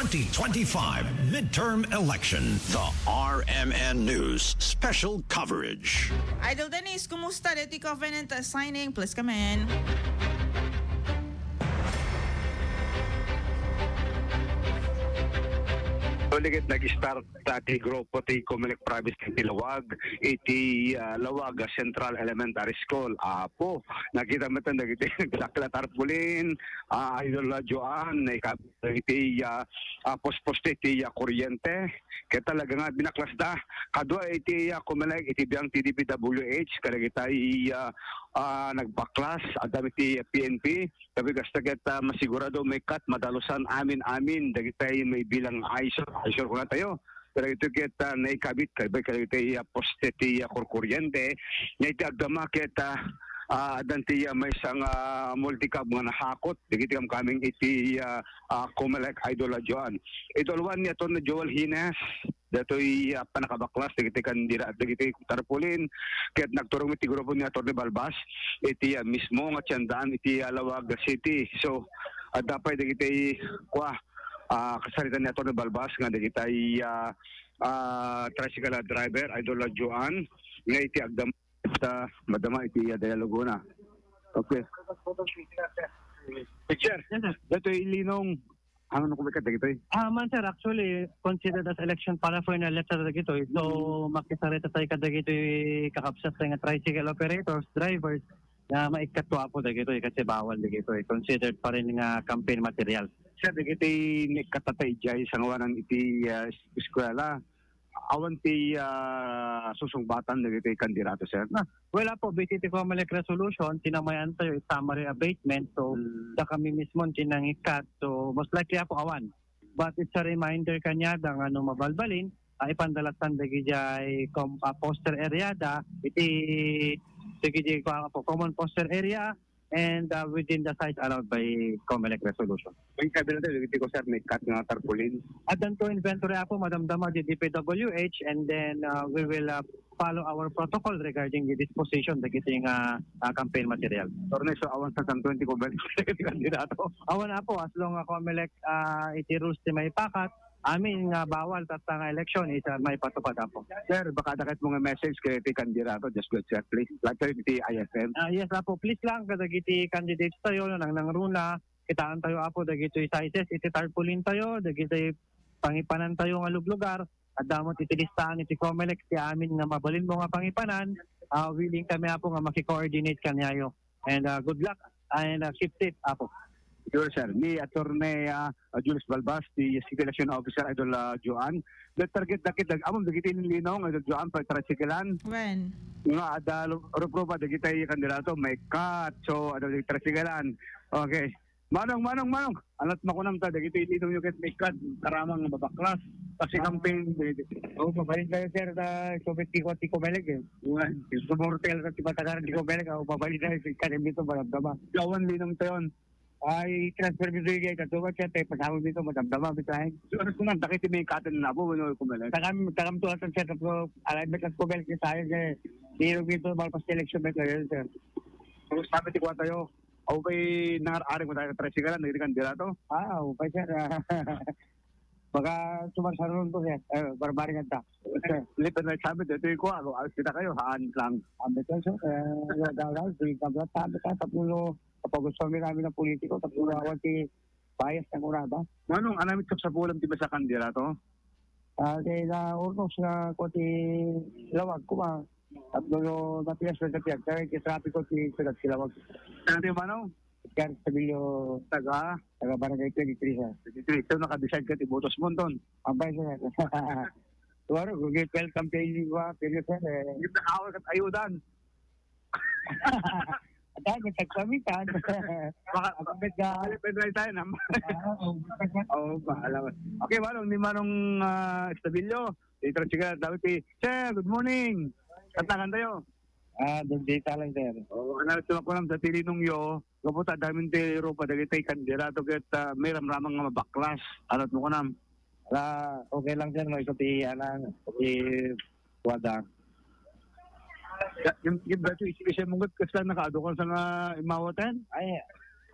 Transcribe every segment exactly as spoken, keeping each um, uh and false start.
twenty twenty-five midterm election. The R M N News Special Coverage. Idol Dennis, kumusta ditoy covenant signing? Please come in. Tuloy ket nag-start ti grupo ti Comelec Province ken ti Laoag iti, ah, Laoag Central Elementary School. Apo, nakita met dagiti nagdakkel a tarpaulin, ah, Idol Joan, naikabit dagiti, ah, ah, posposte ti, ah, kuryente. Ket talaga nga binaklasda. Kadua iti, ah, Comelec, iti biang ti D P W H, kadagiti, ah, ah, nagbaklas, adda met ti P N P. Gapu kasta ket, ah, masigurado maikkat, madalusan amin-amin dagiti maibilang eyesore, eyesore kunatayo. Pero ito ket, ah, naikabit, kay, kay, kay, ah, poste ti, ah, kurkuryente, nga iti agdama ket, ah, ah, addan ti, ah, maysa nga multicab nga nahakot, dagiti kamkaming iti, ah, ah, Comelec, Idol Joan. Ito alwan ni Attorney Joel Hines, datoy, ah, panakabaklas, dagiti kandila, dagiti tarpaulin, ket nagturong iti grupo ni Attorney Balbas, iti, ah, mismo nga tiendaan, iti, ah, Laoag City. So, adda pay dagiti, kua, ah, kasaritan ni Attorney Balbas nga dagiti, ah, ah, tricycle driver, Idol Joan, nga iti agdama, ta madama iti, ah, dialogo na. Okay. Teacher, Yes, sir. Datoy Linong, ano ko dagitoy? Ah, man, sir, actually, considered as election paraphernalia, sir, dagitoy. So, Mm. makisarita tayo kadagitoy kakabsat tayo nga tricycle operators, drivers, na maikkat to apo dagitoy kasi bawal dagitoy. Considered pa rin nga campaign material. Sir, dagitoy naikkat tayo ijay sangawanan iti, ah, eskwela. Awan ti, ah, susungbatan dagiti kandidato, sir, na? Well, apo, based iti Comelec resolution, tinamayan tayo is summary abatement. So, Hmm. da kami mismo tinangikat. So, most likely, apo, awan. But it's a reminder kanya da nga no mabalbalin, ah, ipandalatan dagiti ay com-, ah, poster area da, iti, dagiti, ah, apo, common poster area, and, uh, within the size allowed by Comelec resolution. May kabilang tayo, dito ko, sir, may cut nga tarpaulin. At then to inventory, apo, madamdama di D P W H, and then, uh, we will, uh, follow our protocol regarding the disposition dagiti nga, uh, campaign material. Attorney, so awan sa San Twenty ko ba kandidato? Awan, apo, as long, uh, Comelec, uh, iti rules ti maipakat, amin nga bawal tatta nga election is, uh, maipatupad, apo. Sir, baka adda kayatmo nga message kadagiti kandidato, just go, sir, please. Lahat kayo iti I S M. Ah, yes, apo. Please lang, kadagiti candidates tayo, no, nang nangruna, kitaan tayo, apo, dagiti sizes, iti tarpaulin tayo, dagiti pangipanan tayo nga luglugar, adda met iti listaan iti Comelec, ti amin nga mabalin mo nga pangipanan, ah, willing kami, apo, nga maki-coordinate kaniayo. And, uh, good luck and, uh, keep safe, apo. Sure, sir. Ni Attorney, uh, uh, Julius Balbas, ti City Election Officer, Idol, uh, Joan. The target, dakit, dag-, among dagiti linong, Idol Joan, pagtricyclean. When? Nga ada ru-, ruproba dagiti kandidato, may cut, so ada dagiti tricyclean. Okay. Manong, manong, manong. Anat makunam ta, dagiti linong yung ket may cut, karamang mabaklas. Kasi Ah. campaign, dagiti. Oh, mabalik tayo, sir, ta, subit ti ko, ti Comelec, eh. Wan. Sumurtel sa ti Patagar, ti Comelec, oh, mabalik tayo, si Karim dito, maramdaman. Gawan linong tayon. Ay, transfer mi dagiti katubat siya, tay pasawod dito, madamdama, bitahin. So, ano kung nanda kayo may katin na po, ano, Comelec? Takam, takam to, asan siya, tapos, alam mo, tas Comelec ni Sayang, eh. Di yung dito, malpas election, may kayo, sir. Tapos, sabi, ti kuha tayo, ako kay nangar-aring mo tayo, tricycle, nagdi kandila to. Ah, okay, sir. Baka sumarsaron to, sir. Eh, barbaring anta. Lipat na sabi, dito yung kuha, ako, alas kita kayo, haan lang. Ang betul, sir. Eh, daw, daw, di ka ba, sabi ka, sa puno, kapag gusto kami namin ng politiko, sa puno, awan si bias ng urada. Manong, anamit ka sa pulam, di ba sa kandila to? Ah, kay na urnos na ko ti Lawag, kuma. At no, napias na napias, kaya ti traffic ko ti Sigat ti Lawag. Ano yung manong? Kaya sabi nyo, Taga? Taga Barangay twenty-three, sir. Twenty-three. So, nakadeside ka ti botos mo, Anton? Abay, sir. Tuwaro, Google Pay campaign ko, ah, pero, sir, eh. Yung nakawal ka ayudan. At ano, tagpamitan. Baka, Ang ganda. Baka tayo naman. Ah, oo. Oo, bahala. Okay, Manong, ni Manong, ah, Estabillo. Ito, sige, David, eh. Sir, good morning. Katagan tayo. Ah, doon dito lang, sir. Oo, ano, ito ako lang sa Tilinong yo. Kaputa, daming ti Europa, dagiti kandida, to ket, ah, may ramramang nga mabaklas. Ano, mo kunam? Ah, okay lang, sir, no? Ito ti, ano, ti Wada. Ya, yung, yung beto, isi-, isi-, mungkot, kasi lang nakaado ka sa nga imawatan? Ay,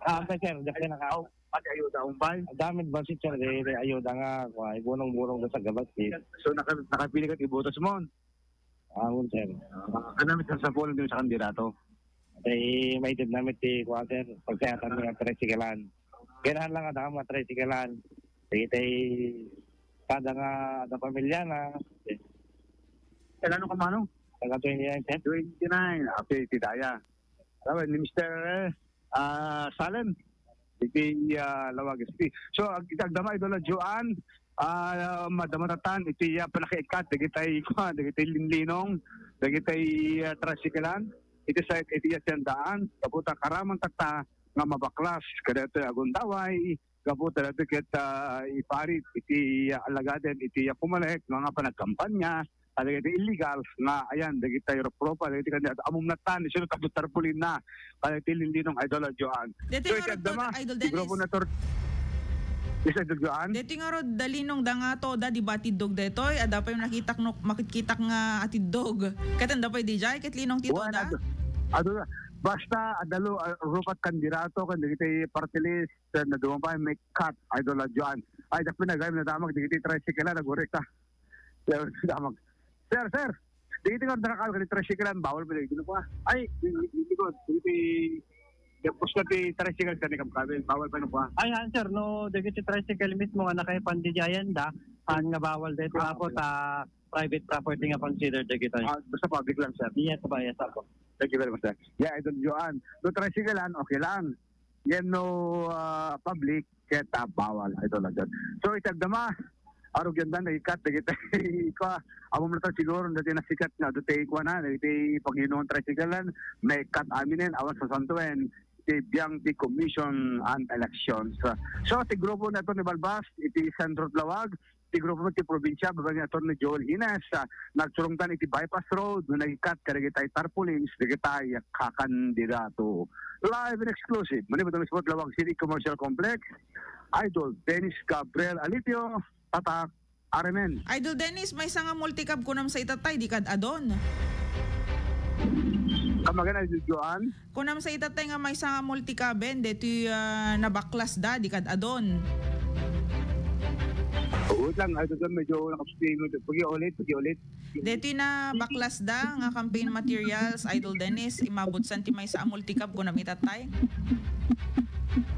ah, okay, sir, diyan ka naka- Aw, Pati ayuda, umpay? Damit ba si Sir, eh, ayuda nga, kwa, ibunong-bunong da sa gabat, eh. So, naka-, nakapili ka, ibutas mo? Ah, un, sir. Ah, ano, may sasapulan din sa kandidato? Ay, may din namin ti, kwa, sir, pagkayatan mo yung tricyclean. Kailangan lang ada mga tricyclean. Sige, tay, kada nga, ada pamilya na. Kailan ka mano? Taga twenty-nine, sir. Twenty-nine. Okay, ti daya. Alam, ni Mister, eh, ah, Salen. Iti, ah, Lawag S P. So, ag-, iti agdama, Idol Joan, ah, madama tatan, iti, ah, panakiikkat, dagitay, kwa, dagitay linlinong, dagitay, ah, tricyclean, iti sa, iti, ah, siyandaan, kaputa, karamang tatta, nga mabaklas, kadaytoy agundaway, kaputa, daytoy ket, ah, iparit, iti, ah, alagaden, iti, ah, pumalek, nga panagkampanya, kadagiti illegal nga, ayan, dagiti rupropa, dagiti kandidato, amum natan, isu kadagiti tarpaulin na, kadagiti linlinong, Idol Joan. Deti So, nga iti agdama, Idol ti grupo Dennis. Na tor-, Yes, Idol Joan. Deti nga rod, da linong da nga toda, di ba, atiddog detoy? Ada pay nakitak no, makitkitak nga atiddog. Ket anda pay di jay, ket linong ti Wen, toda? Adu-, adu-, basta, adalo, ah, rupat kandidato, kan dagiti party list, na dumapay, may cut, Idol Joan. Ay, dak pinagay, nadamag, dagiti tricycle, nagurek ta. Sir, damag. Sir, sir. Di iti nga nakakal ka ni tricycle, bawal ba dito na po? Ay, di, di, di ko, di, di, di, tapos na ti tricycle ka ni Kamkamil, bawal pa na po? Ay, han, sir, no, dagiti tricycle mismo nga nakaipan di ayanda, han nga bawal dito Ah, apo okay. Ta private property nga considered dagito. Ah, basta public lang, sir. Yes, po, yes, po. Thank you very much, sir. Yeah, Idol Joan. No tricycle, an, okay lang. Yan no, ah, public, ket, ah, bawal, Idol Joan. So, iti agdama, arugyan dan, ikat, dagiti, kwa, amom na ta siguro, dati nasikat na, dati, kwa na, dati paghinuon tricycle, may kat aminen, awan sa santuen, ti biang ti Commission on Elections. So, ti grupo na ito ni Balbas, iti Centro Lawag, ti grupo ti probinsya, babaen ni Attorney Joel Hines, ah, nagsurungtan iti bypass road, no nagkat, kadagitay tarpaulins, dagitay kakandidato. Live and exclusive, manipod Sport Lawag City Commercial Complex, Idol Dennis Gabriel Alitio, Tatak, Aramen. Idol Dennis, maysa nga multicab kunam sa itatay, di kad adon. Kamagan, Idol Joan? Kunam sa itatay nga maysa nga multicaben, detoy, ah, nabaklas da, di kad adon. Wait lang, Idol Joan, medyo nakapsting. Pag-iulit, pag-iulit. Detoy nabaklas da nga campaign materials, Idol Dennis, imabot san ti maysa a multicab, kunam itatay?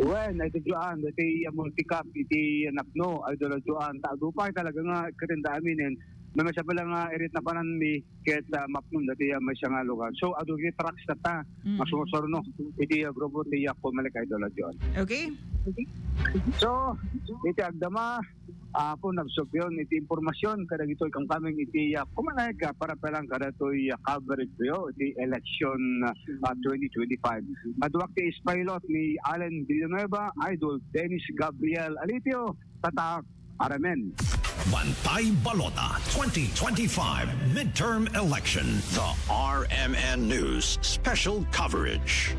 Wen, Idol Joan, deti a multicab iti napno, Idol Joan, ta adu pay talaga nga katinda aminen, no, masapul nga irit na panan mi, ket, ah, mapnum dati, ah, maysa nga lugar. So, adu iti trucks tatta, Mm-mm. Nga sumusurno iti, ah, grupo ti, ah, Comelec, Idol Joan. Okay. So, iti agdama, ah, po, nagsubion iti impormasyon kadagitoy kamkaming iti, ah, Comelec, ah, para palang kadatoy, ah, coverage tayo iti election, ah, twenty twenty-five. Maduak ti spy lot ni Allen Villanueva, Idol Dennis Gabriel Alitio, Tatak, Aramen. Bantay Balota twenty twenty-five midterm election. The R M N News Special Coverage.